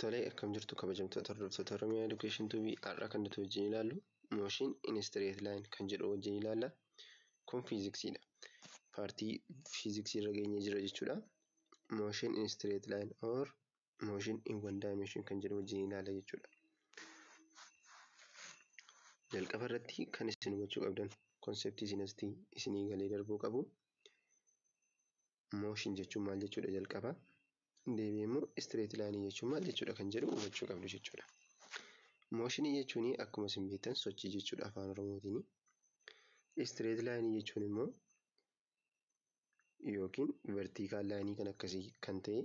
Tolee, akkam jirtu kabajamtoota hordoftoota Oromiyaa Education TV. Har'a kan nuti wajjin ilaallu motion in straight line kan jedhu wajjin ilaalla. Kun fiiziksiidha. Paartii fiiziksii irra geenyee jira jechuudha. Motion in straight line or motion in one dimension kan jedhu wajjin ilaalla jechuudha. Jalqaba irratti kan isin hubachuu qabdan, konseptii isin asitti isinii galee darbuu qabu. Motion jechuun maal jechuudha jalqaba? Deebi'ee immoo straight line jechuun maal jechuudha kan jedhu hubachuu qabdu jechuudha. Motion jechuun akkuma isin beektan sochii jechuudha afaan Oromootiin. Straight line jechuun immoo yookiin vertical line kan akkasii kan ta'e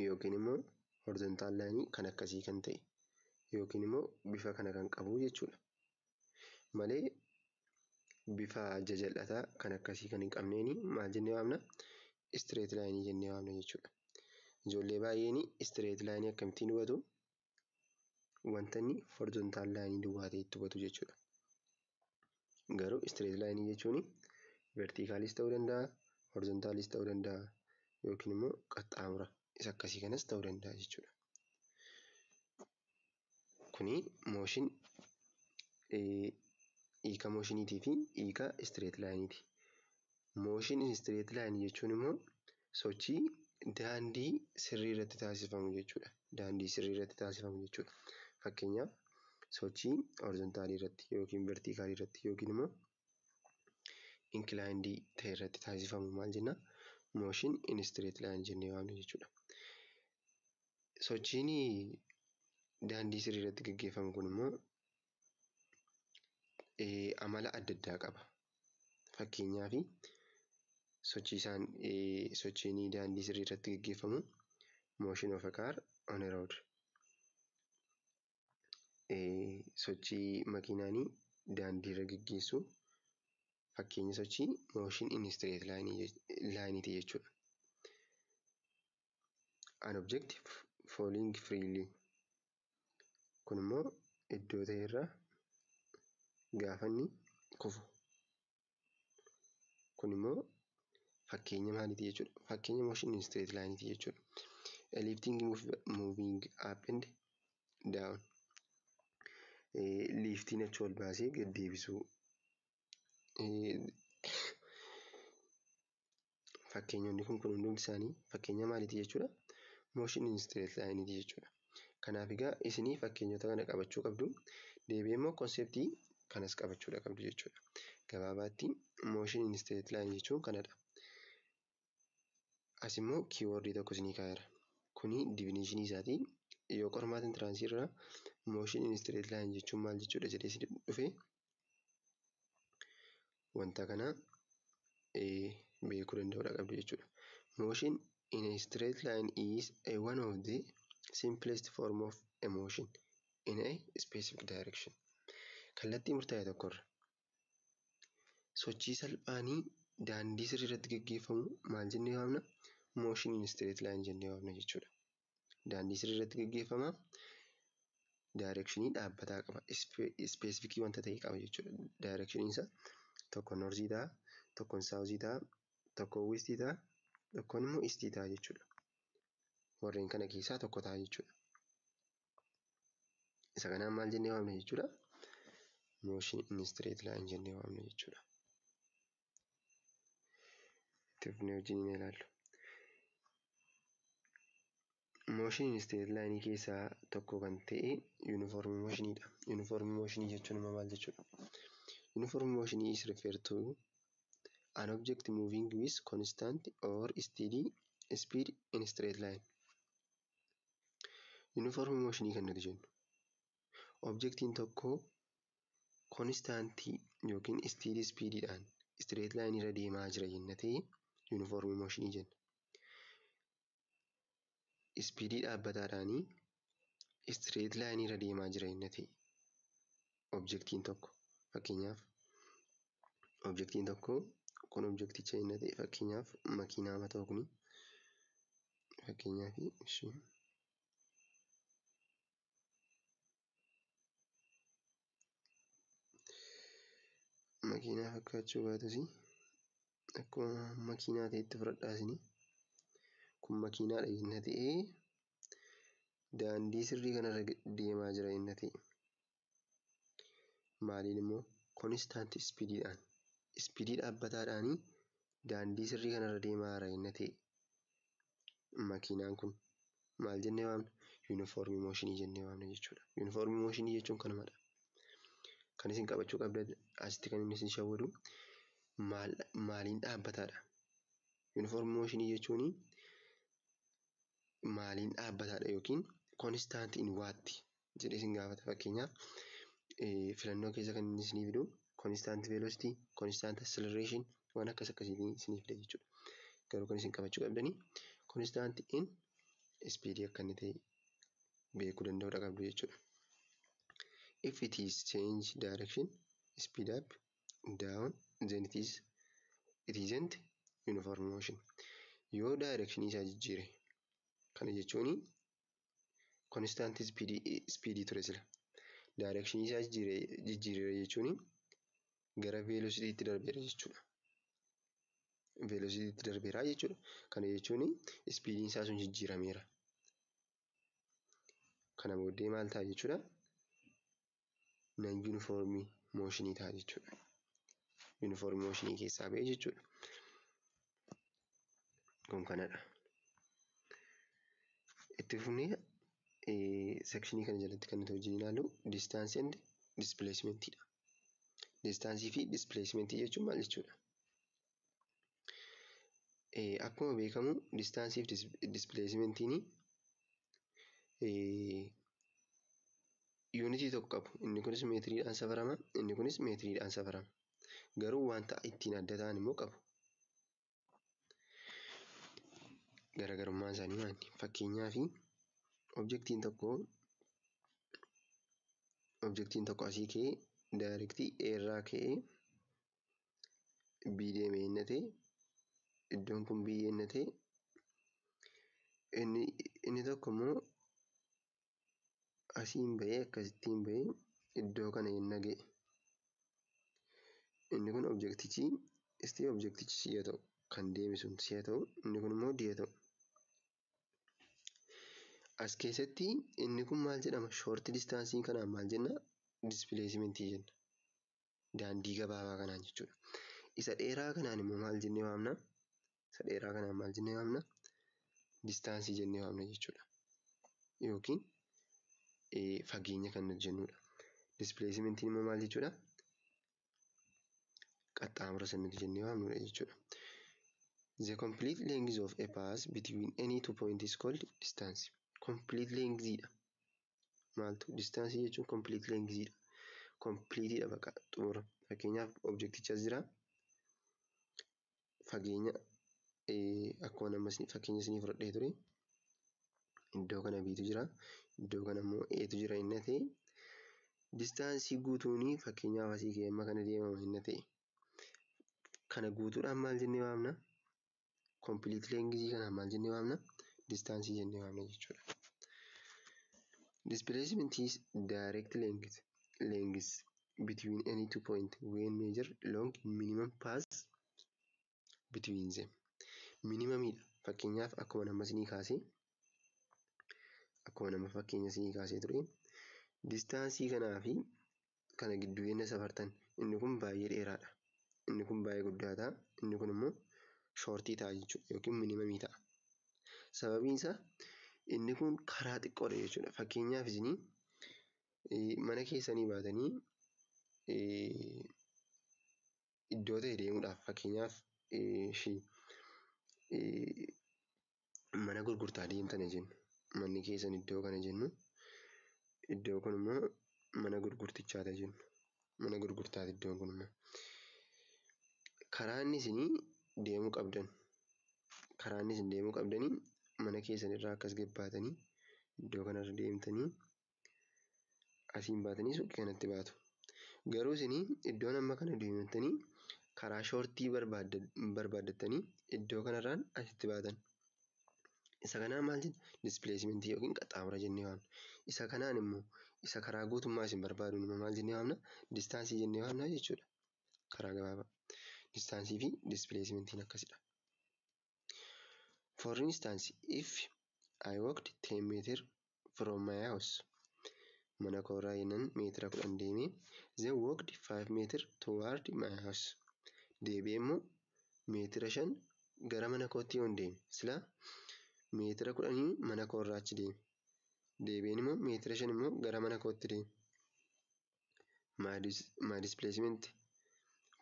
yookiin immoo horizontal line kan akkasii kan ta'e yookiin immoo bifa kana kan qabu jechuudha. Malee bifa jajal'ataa kan akkasii kan hin qabneeni maal jennee waamna? Straight line jennee waamna jechuudha. Ijoollee baay'een straight line akkamittiin hubatu? Wanta inni horizontal line duwwaa ta'e itti hubatu jechuudha. Garuu straight line jechuun vertikaalis ta'uu danda'a, horizontaalis ta'uu danda'a yookiin immoo qaxxaamura isa akkasii kanas ta'uu danda'a jechuudha. Kuni motion hiika motioniitii fi hiika straight lineiti. Motion in straight line jechuun immoo sochii daandii sirrii irratti taasifamu jechuudha. Daandii sirrii irratti taasifamu jechuudha. Fakkeenyaaf, sochii horizontaalii irratti yookiin vertikaalii irratti yookiin immoo inclined ta'e irratti taasifamu maal jenna? Motion in straight line jennee waamna jechuudha. Sochiin daandii sirrii irratti gaggeeffamu kun immoo amala adda addaa qaba. Fakkeenyaaf, sochii isaan sochiin daandii sirrii irratti gaggeeffamu, motion of a car on a road. Sochii makiinaan daandii irra gaggeessu fakkeenya sochii motion in straight lineiti jechuudha. An object falling freely, kun immoo iddoo ta'e irra gaafa inni kufu. Kun immoo fakkeenya maaliiti jechuudha? Fakkeenya motion in straight lineiti jechuudha. A lifting moving up and down. Liiftiin achi ol baasee gad deebisuu. Fakkeenyonni kun hundumti isaanii fakkeenya maaliiti jechuudha? Motion in straight lineiti jechuudha. Kanaaf egaa isinii fakkeenyota kana qabachuu qabdu. Deebi'ee immoo konseptii kanas qabachuudha qabdu jechuudha. Gabaabaatti motion in straight line jechuun kanadha. As immoo keywordii tokko isinii kaa'eera. Kuni definition isaati. Yoo qormaata entrance irraa motion in straight line jechuun maal jechuudha jedhee isin dhufe, wanta kana beekuu danda'uudha qabdu jechuudha. Motion in a straight line is a one of the simplest form of a motion in a specific direction. Kallattii murtaa'e tokkorra sochii salphaanii daandii sirrii irratti gaggeeffamu maal jennee waamna? Motion in straight line jennee waamna jechuudha. Daandii sirrii irratti gaggeeffama. Directionii dhaabbataa qaba. Specificii wanta ta'e qaba jechuudha. Directioniin isaa tokko northii ta'a, tokkoon southii ta'a, tokkoon westii ta'a, tokkoon immoo eastii ta'a jechuudha. Warreen kana keessaa tokko ta'a jechuudha. Isa kanaan maal jennee waamna jechuudha? Motion in straight line jennee waamna jechuudha. Itti fufnee wajjin hin ilaallu. Motion in straight line keessaa tokko kan ta'e uniform motionidha. Uniform motion jechuun immoo maal jechuudha? Uniform motion is referred to an object moving with constant or steady speed in straight line. Uniform motion kan nuti jennu objectiin tokko constantii yookiin steady speediidhaan straight line irra deemaa jira jenna ta'e uniform motion jenna. Speedii dhaabbataadhaanii straight line irra deemaa jira jenna ta'e objectiin tokko, fakkeenyaaf objectiin tokko kun objecticha jenna ta'e, fakkeenyaaf makiinaa haa ta'u, kuni fakkeenyaaf ishee makiinaa fakkaachuu baatus akkuma makiinaa ta'etti fudhadhaa isinii, kun makiinaadha jenna ta'ee. Daandii sirrii kanarra deemaa jira inni ta'e. Maaliin immoo constant speediidhaan, speedii dhaabbataadhaanii daandii sirrii kanarra deemaa jira inni ta'e. Makiinaan kun maal jennee waamna? Uniform motionii jennee waamna jechuudha. Uniform motionii jechuun kanumadha. Kan isin qabachuu qabdan asitti kan inni isin shawwadu maaliin dhaabbataadha? Uniform motionii jechuun maaliin dhaabbataadha yookiin constant in what jedhee isin gaafata. Fakkeenyaaf, filannoo keessa kan inni isinii fidu constant velocity, constant acceleration, waan akkas akkasiitiin isinii fida jechuudha. Garuu kan isin qabachuu qabdanii constant in speed akka inni ta'e beekuu danda'uudha qabdu jechuudha. If it is change direction, speed up, down, then it isn't uniform motion. Yoo direction isaa jijjiire, kana jechuun constant speed ture sila. Direction isaa jijjiireera jechuun gara velocity tti darbeera jechuudha. Velocity tti darbeera jechuudha. Kana jechuun speediin isaa sun jijjiirameera. Kana booddee maal ta'a jechuudha? Non uniform motionii ta'a jechuudha. Uniform motionii keessaa ba'e jechuudha. Kun kanadha. Itti fufnee sectionii kana jalatti kan nuti wajjin ilaallu distance and displacement dha. Distanceii fi displacementii jechuun maal jechuudha? Akkuma beekamu distanceii fi displacementiin unitii tokko qabu. Inni kunis meetiriidhaan safarama, inni kunis meetiriidhaan safarama. Garuu wanta ittiin adda ta'an immoo qabu. Garaagarummaan isaanii maali? Fakkeenyaaf, objectiin tokko asii ka'ee directii A irraa ka'ee B deeme inni ta'e, iddoon kun B inni ta'e, inni tokko immoo asiin bahee, akkasittiin bahee iddoo kana yenna ga'e. Inni kun objectichi istii objectichi C haa ta'u, kan deeme sun C haa ta'u, inni kun immoo D haa ta'u. As keessatti inni kun maal jedhama? Short distanceii kanaan maal jenna? Displacementii jenna. Daandii gabaabaa kanaan jechuudha. Isa dheeraa kanaan immoo maal jennee waamna? Isa dheeraa kanaan maal jennee waamna? Distanceii jennee waamna jechuudha. Yookiin fageenya kan nuti jennudha. Displacementiin immoo maal jechuudha? Qaxxaamura isa nuti jennee waamnudha jechuudha. The complete length of a path between any two points is called distance. Complete length dha. Maaltu distance jechuun? Complete length dha. Complete dha, bakka xumura. Fakkeenyaaf, objectichi as jira. Fageenya akkuma nama fakkeenya isinii fudhadhee ture. Iddoo kana B'tu jira. Iddoo kana immoo A'tu jira inni ta'e. Distanceii guutuuni fakkeenyaaf asii ka'ee amma kana deemama inni ta'e. Kana guutuudhaan maal jennee waamna? Complete length kanaan maal jennee waamna? Distanceii jennee waamna jechuudha. Displacement is direct length between any two point when measured along minimum path between them. Minimumiidha. Fakkeenyaaf, akkuma nama isinii kaasee, akkuma nama fakkeenya isinii kaasee ture, distanceii kanaa fi kana gidduu yenna safartan, inni kun baay'ee dheeraadha. Inni kun baay'ee guddaa ta'a. Inni kun immoo shortii ta'a jechuudha yookiin minimumii ta'a. Sababiin isaa inni kun karaa xiqqoodha jechuudha. Fakkeenyaaf, isinii mana keessanii baatanii iddoo ta'e deemuudhaaf, fakkeenyaaf mana gurgurtaa deemtan jennu. Manni keessan iddoo kana jennu. Iddoo kun immoo mana gurgurtichaati jennu. Mana gurgurtaati iddoon kun immoo. Karaa inni isinii deemuu qabdan, karaa inni isin deemuu qabdanii, mana keessan irraa akkas gad baatanii, iddoo kanarra deemtanii, asiin baatanii suuqii kanatti baatu. Garuu isinii iddoon amma kana deemtanii karaa shortii barbaaddattanii iddoo kanarraan asitti baatan. Isa kanaan maal jenna? Displacementii yookiin qaxxaamura jennee waamna. Isa kanaan immoo, isa karaa guutummaa isin barbaaduun immoo maal jennee waamna? Distanceii jennee waamna jechuudha. Karaa gabaabaa. Distanceii fi displacementiin akkasidha. For instance, if I walked 10 meter from my house. Mana koorraa yennan meetira 10 deeme, then walked 5 meter toward my house. Deebi'ee immoo meetira 5 gara mana kootti yoon deeme, sila meetira 10 mana koorraa achi deeme. Deebi'een immoo meetira 5 immoo gara mana kootti deeme. My displacement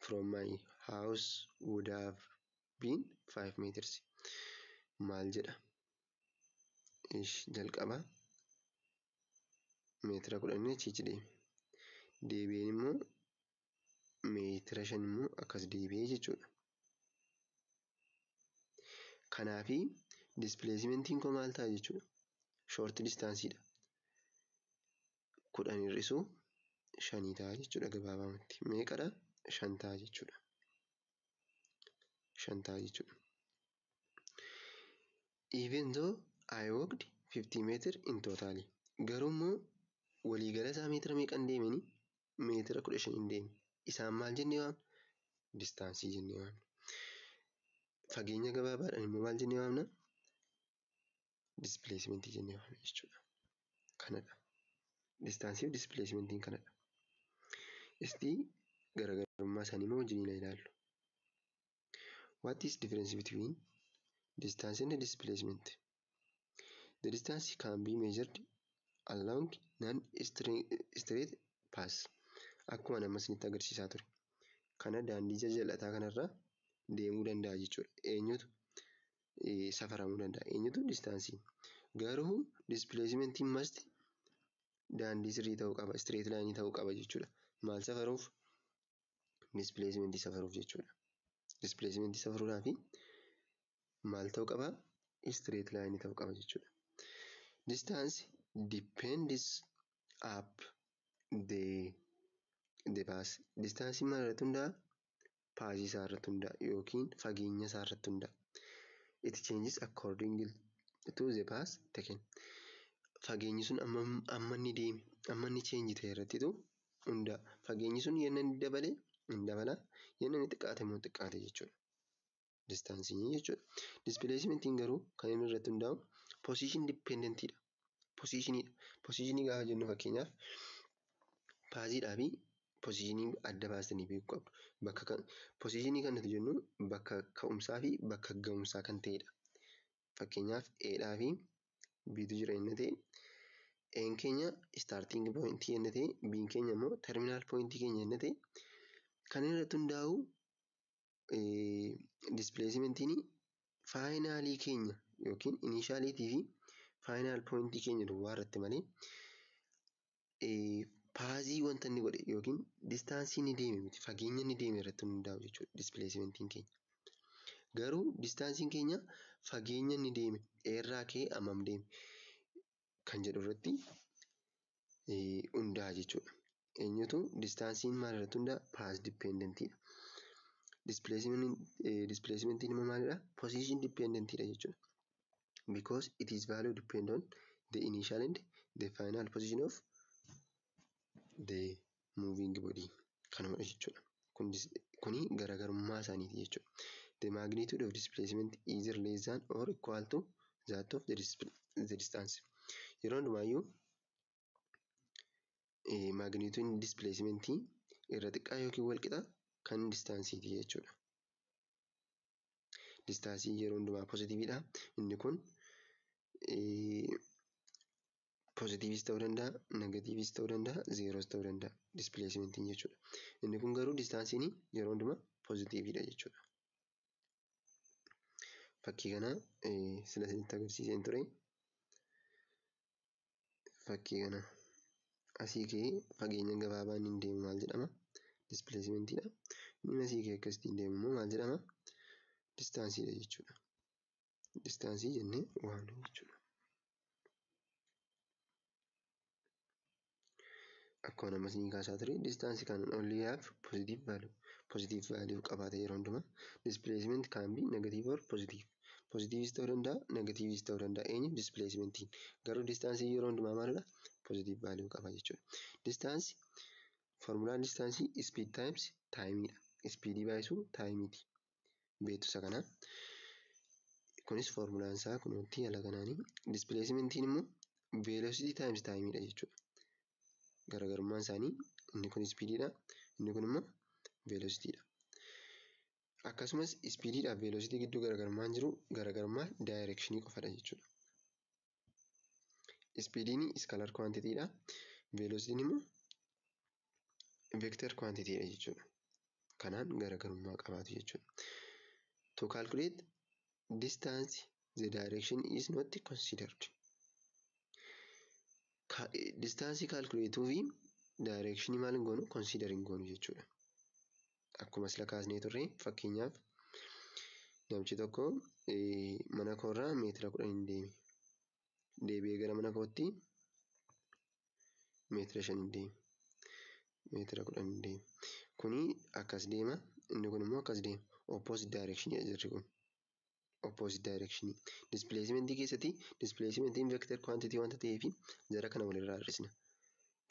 from my house would have been 5 meters. Maal jedha? Ish jalqaba meetira 10 achichi deeme. Deebi'een immoo meetira 5 immoo akkas deebi'ee jechuudha. Kanaafi displacementiin koo maal ta'a jechuudha? Short distanceidha. 10 hir'isuu 5 ta'a jechuudha gabaabumatti. Meeqadha? 5 ta'a jechuudha. 5 ta'a jechuudha. Even though I walked 50 meter in total. Garuu immoo waliigala isaa meetira meeqan deemeni? Meetira 15 hin deemne. Isaan maal jennee waamna? Distaansii jennee waamna. Fageenya gabaabaadhaan immoo maal jennee waamna? Displacement jennee waamna jechuudha. Kanadha. Distaansii fi displacementiin kanadha. Isti garaagarummaa isaanii immoo wajjin ilaallu. What is difference between distance and displacement? The distance can be measured along non-straight path. Akkuma nama isinitti agarsiisaa ture. Kana daandii jajjallataa kanarra deemuu danda'a jechuudha. Eenyutu safaramuu danda'a? Eenyutu distaansii? Garuu displacementiin must daandii sirrii ta'uu qaba, straight line ta'uu qaba jechuudha. Maal safaruuf? Displacementii safaruuf jechuudha. Displacementii safaruudhaaf maal ta'uu qaba? Straight line ta'uu qaba jechuudha. Distance depends up the path. Distaansiin maal irratti hundaa'a? Paasii isaa irratti hundaa'a yookiin fageenya isaa irratti hundaa'a. It changes according to the path taken. Fageenyi sun amma inni deeme, amma inni change ta'e irrattitu hundaa'a. Fageenyi sun yenna inni dabale hin dabala, yenna inni xiqqaate immoo xiqqaate jechuudha. Distaansiin jechuudha. Displacementiin garuu kan inni irratti hundaa'u position dependentidha. Positionidha. Positionii gaafa jennu fakkeenyaaf paaziidhaa fi positionii adda baastanii beekuu qabdu. Bakka kan positionii kan nuti jennu bakka ka'umsaa fi bakka ga'umsaa kan ta'edha. Fakkeenyaaf A'dhaa fi B'tu jira inni ta'e, A'n keenya starting point inni ta'e, B'n keenya immoo terminal point keenya inni ta'e, kan inni irratti hundaa'u displacementiin faayinaalii keenya yookiin initialiitii fi final point keenya duwwaa irratti malee paazii wanta inni godhe yookiin distaansii inni deeme miti, fageenya inni deeme irratti hundaa'u jechuudha displacementiin keenya. Garuu distaansiin keenya fageenya inni deeme eerraa ka'ee hammam deeme kan jedhu irratti hundaa'a jechuudha. Eenyutu distaansiin maal irratti hundaa'a? Path dependentidha. Displacementiin immoo maalidha? Position dependentidha jechuudha. Because it is value depend on the initial and the final position of the moving body. Kanumadha jechuudha. Kuni garaagarummaa isaaniiti jechuudha. The magnitude of displacement is less than or equal to that of the distance. Yeroo hundumaayyuu magnitude displacementii irra xiqqaa yookiin wal qixa kan distaansiiti jechuudha. Distaansiin yeroo hundumaa pozitiividha. Inni kun pozitiivis ta'uu danda'a, negatiivis ta'uu danda'a, zeeroos ta'uu danda'a displacementiin jechuudha. Inni kun garuu distaansiin yeroo hundumaa pozitiividha jechuudha. Fakkii kana sila isinitti agarsiiseen ture. Fakkii kana asii ka'ee fageenya gabaabaa inni deemu maal jedhama? Displacementidha. Inni asii ka'ee akkasittiin deemu immoo maal jedhama? Distaansiidha jechuudha. Distaansii jennee waamna jechuudha. Akkuma nama isinii kaasaa ture, distaansii kan only have positive value. Positive value qabaata yeroo hundumaa. Displacement can be negative or positive. Positiivis ta'uu danda'a, negatiivis ta'uu danda'a. Eenyu? Displacementiin. Garuu distaansii yeroo hundumaa maalidha? Positive value qaba jechuudha. Distaansii formulaan distaansii speed times timeidha. Speedii baay'isuu timeiti. Beektu isa kana. Kunis formulaan isaa kunuutti haala kanaanii. Displacementiin immoo Velocity times timeidha jechuudha. Garaagarummaan isaanii inni kun speediidha, inni kun immoo velocityidha. Akkasumas speediidhaaf velocity gidduu garaagarummaan jiru garaagarummaa directionii qofadha jechuudha. Speediin scalar quantityidha. Velocityn immoo vector quantityidha jechuudha. Kanaan garaagarummaa qabaatu jechuudha. To calculate distance, the direction is not considered. Distance calculate fi direction maal hin goonu, consider hin goonu jechuudha. Akkuma sila kaasnee turre, fakkeenyaaf namichi tokko mana koorraa meetira 10 hin deeme. Deebi'ee gara mana kootti meetira 5 hin deeme. Meetira 10 hin deeme. Kuni akkas deema, inni kun immoo akkas deema. Opposite direction jirri kun. Opposite direction. Displacement keessatti displacementiin vector quantity wanta ta'eef jara kana walirraa hir'isna.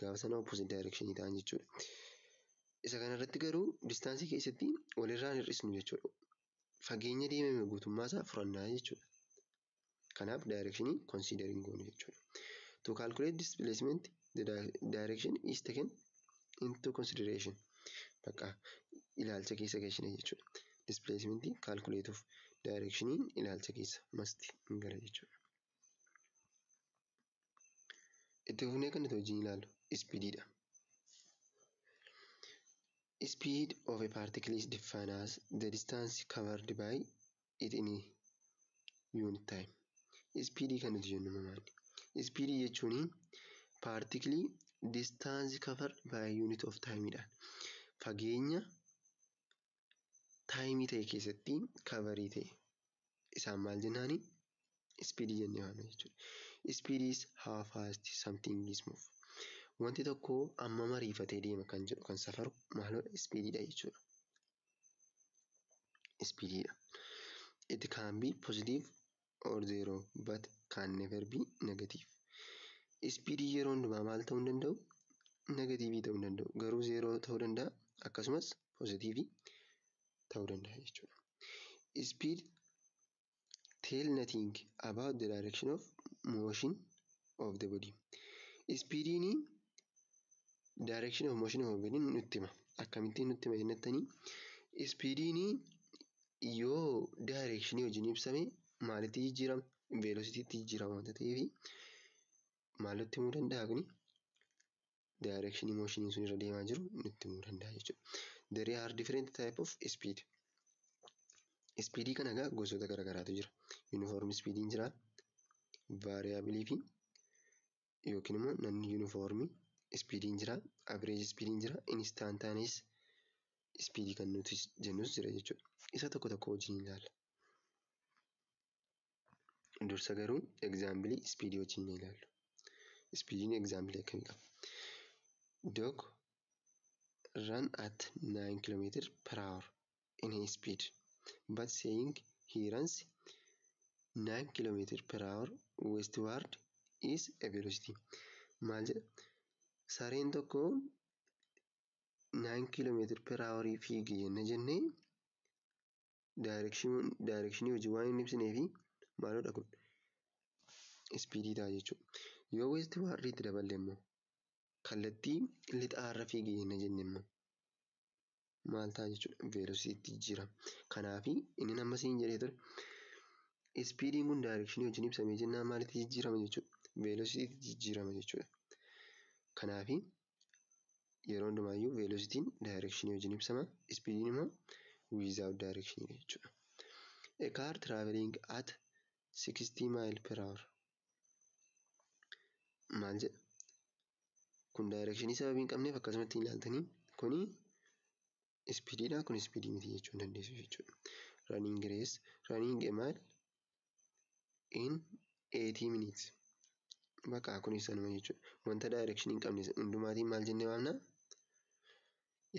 Gaafa sana opposite direction ta'an jechuudha. Isa kanarratti garuu distance keessatti walirraa hin hir'isnu jechuudha. Fageenya deemame guutummaa isaa furannaa jechuudha. Kanaaf directionii consider hin goonu jechuudha. To calculate displacement, the direction is taken into consideration. Bakka ilaalcha keessa galchina jechuudha. Displacement calculateuf directioniin ilaalcha keessa must hin gala jechuudha. Itti fufnee kan nuti wajjin ilaallu speediidha. Speed of a particle is defined as the distance covered by it in unit time. Speedii kan nuti jennu maali? Speedii jechuun paartikilii distance covered by unit of timeidhaan fageenya timeii ta'e keessatti coverii ta'e isaan maal jennaani? Speedii jennee waamna jechuudha. Speed is how fast something is move. Wanti tokko hammam ariifatee deema kan jedhu kan safaru maalidha? Speediidha jechuudha. Speediidha. It can be positive or zero, but can never be negative. Speedii yeroo hundumaa maal ta'uu hin danda'u? Negativeii ta'uu hin danda'u. Garuu zeeroo ta'uu danda'a, akkasumas positiveii ta'uu danda'a jechuudha. Speed tell nothing about the direction of motion of the body. Speediin direction of motion of the body nutti hima. Akkamittiin nutti hima jennettanii, speediin yoo directionii wajjin ibsame maalitti jijjiirama? Velocitytti jijjiirama waanta ta'eef maal nutti himuu danda'a kuni? Directionii motionii sun irra deemaa jiru nutti himuu danda'a jechuudha. There are different type of speed. Speedii kana egaa gosoota garaagaraatu jira. Uniform speediin jira. Variableii fi yookiin immoo non uniform speediin jira. Average speediin jira. Instantaneous speedii kan nuti jennus jira jechuudha. Isa tokko tokko wajjin ilaalla. Dursa garuu exampleii speedii wajjin ilaallu. Speediin exampleii akkamii qaba? Dog run at 9 km per hour in a speed, but saying he runs 9 km per hour westward is a velocity. Maal jedha? Sareen tokko 9 km per hour fiigi jenna jennee, directionii hojii waan hin ibsinee fi maalodha kun? Speedii ta'a jechuudha. Yoo westward itti daballe immoo, kallattii lixaarra fiigi jenna jenne immoo maal ta'a jechuudha? Velocitytti jijjiirama. Kanaafi inni amma siin jedhee ture, speediin kun directionii wajjin ibsamee jennaan maalitti jijjiirama jechuudha? Velocitytti jijjiirama jechuudha. Kanaafi yeroo hundumaayyuu velocityn directionii wajjin ibsama. Speediin immoo without direction jechuudha. A car traveling at 60 mile per hour maal jedha? Kun directionii sababii hin qabneef akkasumatti ilaaltanii kuni speediidha, kun speedii miti jechuu hin dandeessu jechuudha. Running race, running a mile in 80 minutes. Bakka kunis sanuma jechuudha. Wanta directionii hin qabne hundumaatiin maal jennee waamna?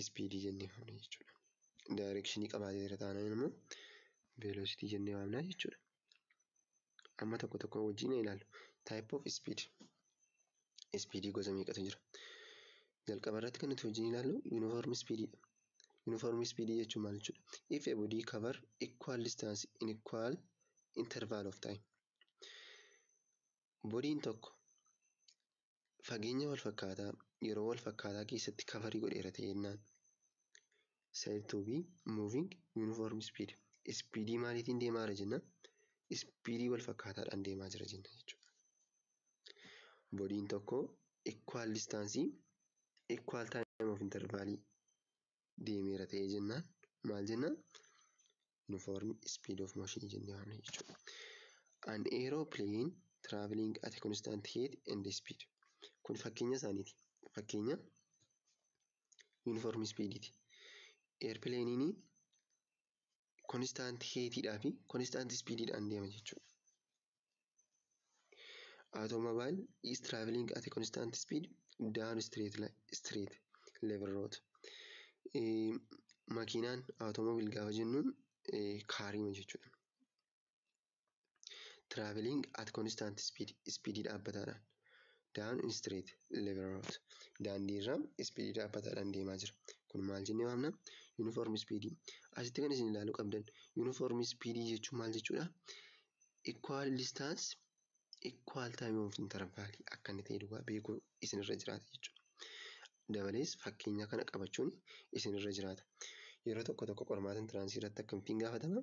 Speedii jennee waamna jechuudha. Directionii qabaateera taanaan immoo velocity jennee waamna jechuudha. Amma tokko tokko wajjin ilaallu. Type of speed. Speedii gosa meeqatu jira? Jalqaba irratti kan nuti wajjin ilaallu uniform speediidha. Uniform speedii jechuun maal jechuudha? If a body cover equal distance in equal interval of time. Bodyiin tokko Fageenya wal fakkaataa yeroo wal fakkaataa keessatti cover godheera ta'e jennaan said to be moving uniform speed. Speedii maaliitiin deemaa jira jenna? Speedii wal fakkaataadhaan deemaa jira jenna jechuudha. Bodyiin tokko equal distance equal time of interval deemeera ta'e jennaan maal jenna? Uniform speed of motion jennee waamna jechuudha. An aeroplane traveling at a constant height and speed. Kun fakkeenya isaaniiti. Fakkeenya uniform speediiti. Airplane'n constant heightidhaa fi constant speediidhaan deema jechuudha. Automobile is traveling at a constant speed down straight level road. Makiinaan automobile gaafa jennuun carii jechuudha. Traveling at constant speed, speedii dhaabbataadhaan down straight level road. Daandii irra speedii dhaabbataadhaan deemaa jira. Kun maal jennee waamna? Uniform speed. Asitti kan isin ilaaluu qabdan uniform speed jechuun maal jechuudha? Equal distance equal time of interval akka inni ta'e duwwaa beekuu isinirra jiraata jechuudha. Dabalees fakkeenya kana qabachuun isinirra jiraata. Yeroo tokko tokko qormaata entranceii irratti akkamittiin gaafatama?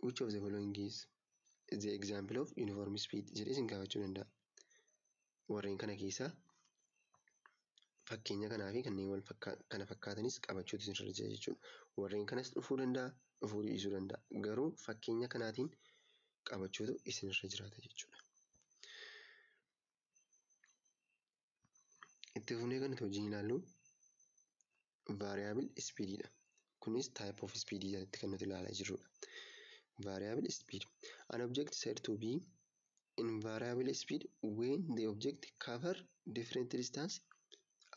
Which of the following is the example of uniform speed jedhee isin gaafachuu danda'a. Warreen kana keessaa fakkeenya kanaa fi kanneen wal kana fakkaatanis qabachuutu isinirra jira jechuudha. Warreen kanas dhufuu danda'a, dhufuu dhiisuu danda'a. Garuu fakkeenya kanaatiin qabachuutu isinirra jiraata jechuudha. Itti fufnee kan nuti wajjin ilaallu variable speedidha. Kunis type of speed jalatti kan nuti ilaalaa jirrudha. Variable speed. An object said to be in variable speed when the object cover different distance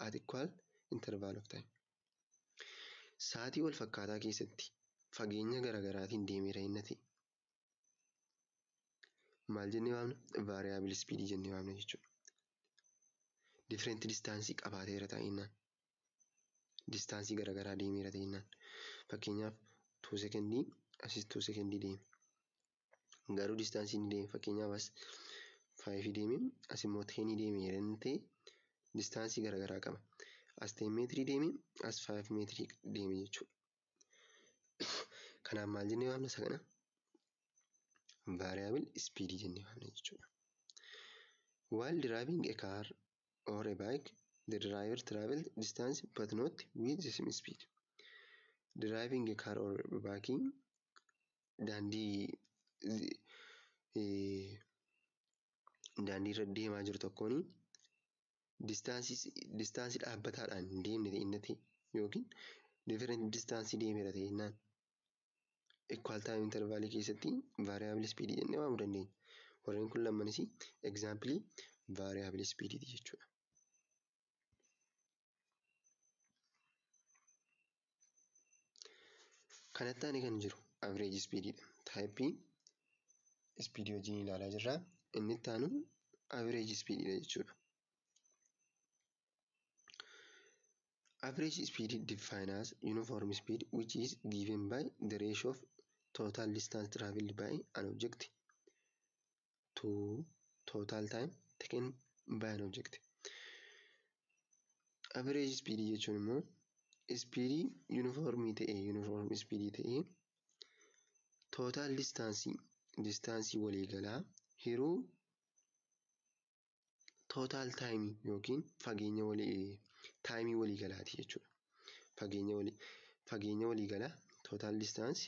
at equal interval of time. Sa'aatii wal fakkaataa keessatti fageenya garaagaraatiin deemeera inni ta'e maal jennee waamna? Variable speed jennee waamna jechuudha. Different distance qabaateera ta'innaan, distanceii garaagaraa deemeera ta'innaan, fakkeenyaaf 2 secondii asis 2 secondii deeme, garuu distanceii inni deeme fakkeenyaaf as 5 deeme as immoo 10 deeme yeroo ta'e distanceii garaagaraa qaba. As 10 meetirii deeme as 5 meetirii deeme jechuudha. Kanaaf maal jennee waamna isa kana? Variable speed jennee waamna jechuudha. While driving a car or a bike, the driver traveled distance but not with the same speed. Driving a car or a bike, daandii irra deemaa jiru tokkoon distanceii dhaabbataadhaan hin deemne ta'e inni ta'e yookiin different distanceii deemeera ta'e jennaan equal time interval keessatti variable speed jennee waamuu dandeenya. Warreen kun lamanis example variable speed jechuudha. Kanatti aanee kan jiru average speed dha. Type speed wajjin ilaalaa jirra. Inni itti aanu average speed dha jechuudha. Average speed defined as uniform speed which is given by the ratio of total distance traveled by an object to total time taken by an object. Average speed jechuun immoo speedii uniformii ta'e, uniform speed ta'e, total distance, distanceii waliigalaa hiruu total time yookiin fageenya walii timeii waliigalaati jechuudha. Fageenya waliigalaa total distance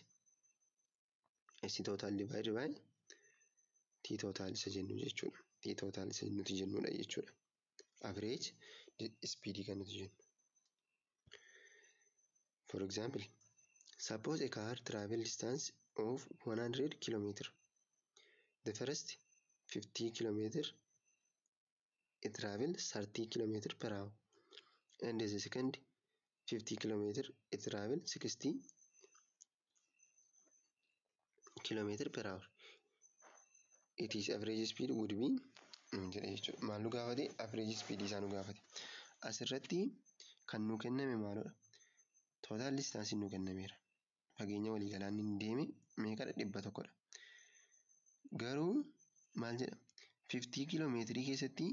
S total divided by T total isa jennu jechuudha. T total isa nuti jennudha jechuudha. Average speed kan nuti jennu. For example, suppose a car travel distance of 100 km. The first 50 km it travel 30 km per hour, and the second 50 km it travel 60 km per hour. It is average speed would be jedha jechuudha. Maal nu gaafate? Average speed isaa nu gaafate. Asirratti kan nu kenname maalidha? Total distance nu kennameera. Fageenya waliigalaa inni deeme meeqadha? 100dha. Garuu maal jedha? 50 kiiloomeetirii keessatti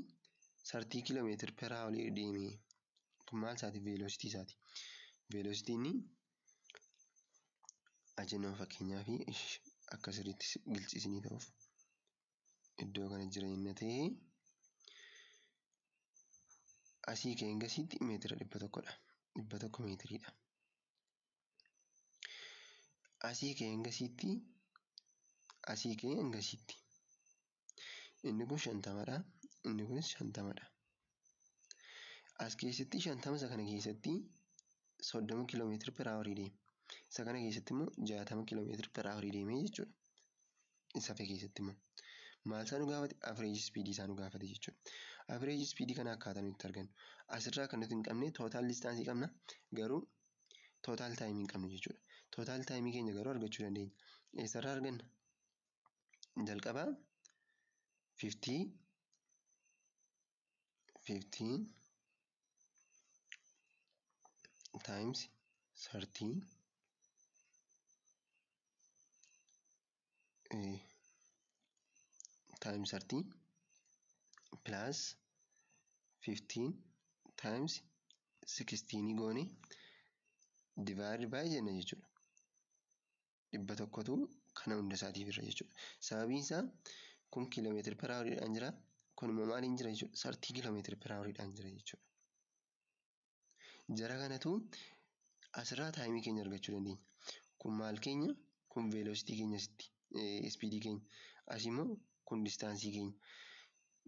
30 kiiloomeetiri per hour deeme. Kun maal isaati? Velocity isaati. Velocityn ajennoo fakkeenyaaf akka sirriitti gilxiisinii ta'uuf iddoo kana jira inni ta'e asii ka'ee hangasitti meetira 100dha. 100 meetiriidha. Asii ka'ee hangasitti asii ka'ee hangasitti inni kun 50dha. Inni kunis 50dha. As keessatti 50 isa kana keessatti 30 kiiloomeetira per hour deema. Isa kana keessatti immoo 60 kiiloomeetira per hour deemee jechuudha. Isa hafe keessatti immoo maal isaa nu gaafate? Average speed isaa nu gaafate jechuudha. Average speed kana akkaataa nuti argannu asirraa kan nuti hin qabne total distance qabna, garuu total time hin qabnu jechuudha. Total time keenya garuu argachuu dandeenya. Eessarraa arganna? Jalqabaa 50 15 times 13 times 13 plus 15 times 16 goone divide by jenna jechuudha. 100tu kana hunda isaatiif irra jechuudha. Sababiin isaa kun kiiloomeetira per houriidhaan jira. Kun immoo maaliin jira jechuudha? 30 kiiloomeetira per houriidhaan jira jechuudha. Jara kanatu asirraa taayimii keenya argachuu dandeenya. Kun maal keenya? Kun veelositii keenya asitti, ispiidii keenya. As immoo kun distaansii keenya.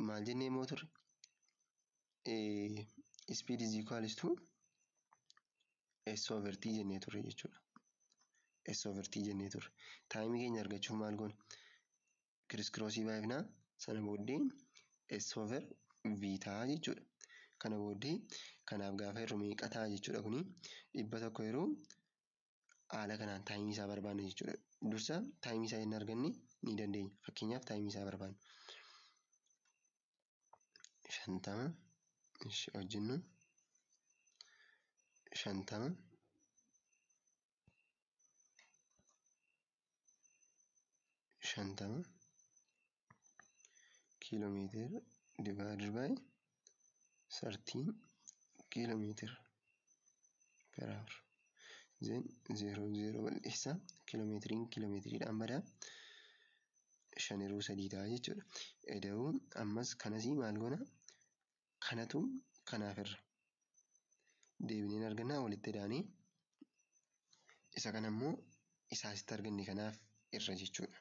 Maal jennee immoo turre? Speed is equals to S over T jennee turre jechuudha. S over T jennee turre. Taayimii keenya argachuuf maal goona? Kiriskroosii baay'ifnaa, sana booddee S over V ta'a jechuudha. Kana booddee kanaaf gaafa yeroo meeqa ta'a jechuudha kuni 100 yeroo haala kanaan taayimii isaa barbaanna jechuudha. Dursa taayimii isaa hin arganne ni dandeenya. Fakkeenyaaf taayimii isaa barbaanna. 50 ishi hojjennu 50 50 kiiloomeetira divided by 13 kiiloomeetira per hour. Then 0 0 bal'eessa, kiiloomeetiriin kiiloomeetiriidhaan badaa, 5 yeroo 3 ta'a jechuudha. Eda'uu ammas kanasii maal goona? Kanatu kanaaf irra deebineen argannaa walitti edaanii isa kana immoo isaa asitti arganne kanaaf irra jechuudha.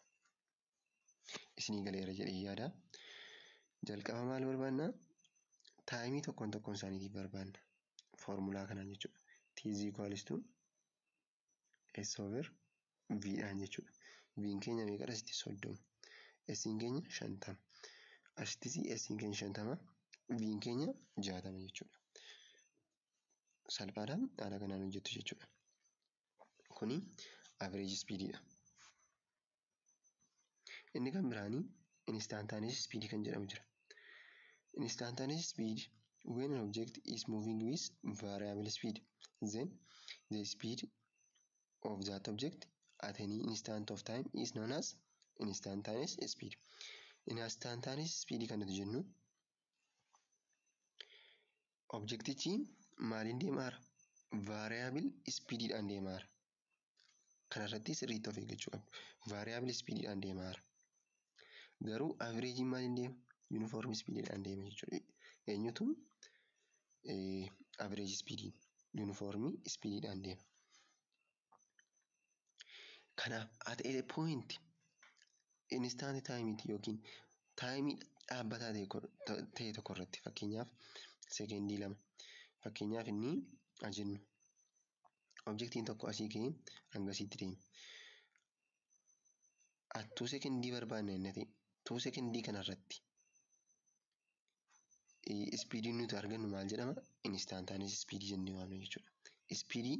Isinii galeera jedhee yaada. Jalqaba maal barbaanna? Taayimii tokkoon tokkoon isaaniitiif barbaanna. Foormulaa kanaan jechuudha. T is equals to S over V dhaan jechuudha. V'n keenya meeqadha? Asitti 30. S'n keenya 50. Asittis S'n keenya 50. V'n keenya 60 jechuudha. Salphaadhaan haala kanaan hojjettu jechuudha. Kuni average speedidha. Inni kan biraanii instantaneous speed kan jedhamu jira. Instantaneous speed: when an object is moving with variable speed, then the speed of that object at any instant of time is known as instantaneous speed. Instantaneous speed kan nuti jennu objektichi maaliin deemaa jira? Variable speediidhaan deemaa jira. Kanarratti sirriitti of eeggachuu qabdu. Variable speediidhaan deemaa jira. Garuu averageiin maaliin deema? Uniform speediidhaan deema jechuudha. Eenyutu? Average speediin uniform speediidhaan deema. Kanaaf at a point instant time yookiin taayimii dhaabbataa ta'e tokko irratti, fakkeenyaaf sekendii 2, fakkeenyaaf inni jennu objektiin tokko asii ka'ee hangasitti deema. At 2 sekendii barbaanna inni ta'e, 2 sekendii kanarratti ispiidiin nuti argannu maal jedhama? Instantaneous speed jennee waamna jechuudha. Ispiidii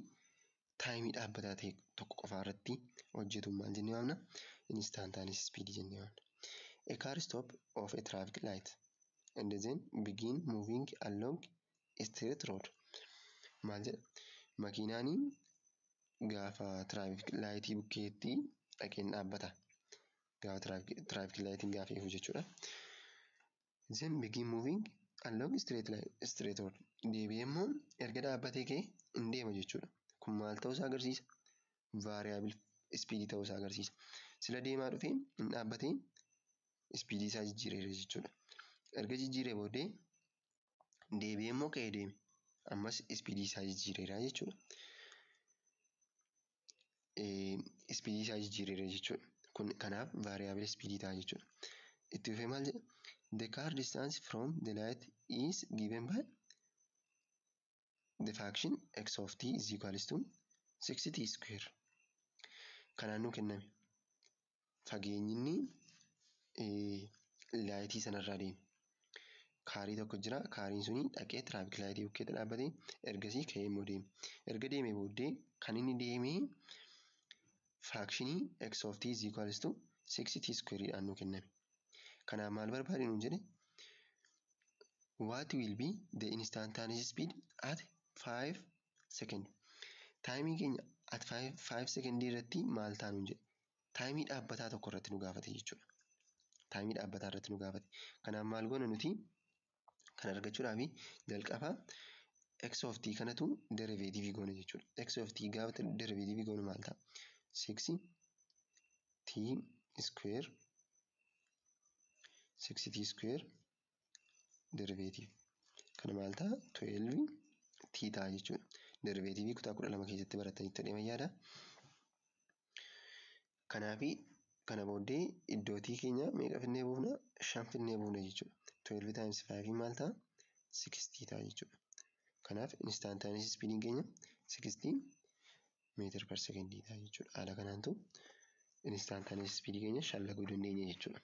taayimii dhaabbataa ta'e tokko qofa irratti hojjetu maal jennee waamna? Instantaneous speed jennee waamna. A car stop of a traffic light and then begin moving along a straight road. Maal jedha? Makiinaan gaafa traffic lightii bukkeetti dhaqeen dhaabbata. Gaafa traffic lightiin gaafa ifu jechuudha. Then begin moving along straight line straight road. Deebi'ee immoo erga dhaabbatee ka'ee hin deema jechuudha. Kun maal ta'uusaa agarsiisa? Variable speed ta'uusaa agarsiisa. Sila deemaa dhufee hin dhaabbatee speedii isaa jijjiireera jechuudha. Erga jijjiiree booddee deebi'ee immoo ka'ee deeme. Ammas speedii isaa jijjiireera jechuudha. Speedii isaa jijjiireera jechuudha. Kun kanaaf variable speedii ta'a jechuudha. Itti fufee maal jedha? The car distance from the light is given by the function x of t is equals to 6t square. Kanaan nuu kenname. Fageenyi inni lightii sanarraa deeme. Carii tokko jira. Cariin suni dhaqee traffic lightii bukkeetti dhaabbatee ergasii ka'ee immoo deeme. Erga deemee booddee kan inni deemee functionii x of t is equals to 6t square dhaan nuu kenname. Kanaaf maal barbaadi nuun jedhe? What will be the instantaneous speed at 5 second? Timeii keenya at 5 second irratti maal ta'a nuun jedhe? Timeii dhaabbataa tokko irratti nu gaafate jechuudha. Timeii dhaabbataa irratti nu gaafate. Kanaaf maal goona nuti? Kan argachuudhaaf jalqaba x of t kanatu derivative goona jechuudha. X of t gaafa derivative goonu maal ta'a? 6 t square, 6 t square derivative kana maal ta'a? 12 t ta'a jechuudha. Derivative kutaa 12 keessatti baratanitti jedhee yaada. Kanaafi kana booddee iddoo t keenya meeqa finnee buufna? 5 finnee buufna jechuudha. 12 times 5 maal ta'a? 60 ta'a jechuudha. Kanaaf instantaneous speediin keenya 60 meter per secondii ta'a jechuudha. Haala kanaantu instantaneous speedii keenya shallaguu dandeenya jechuudha.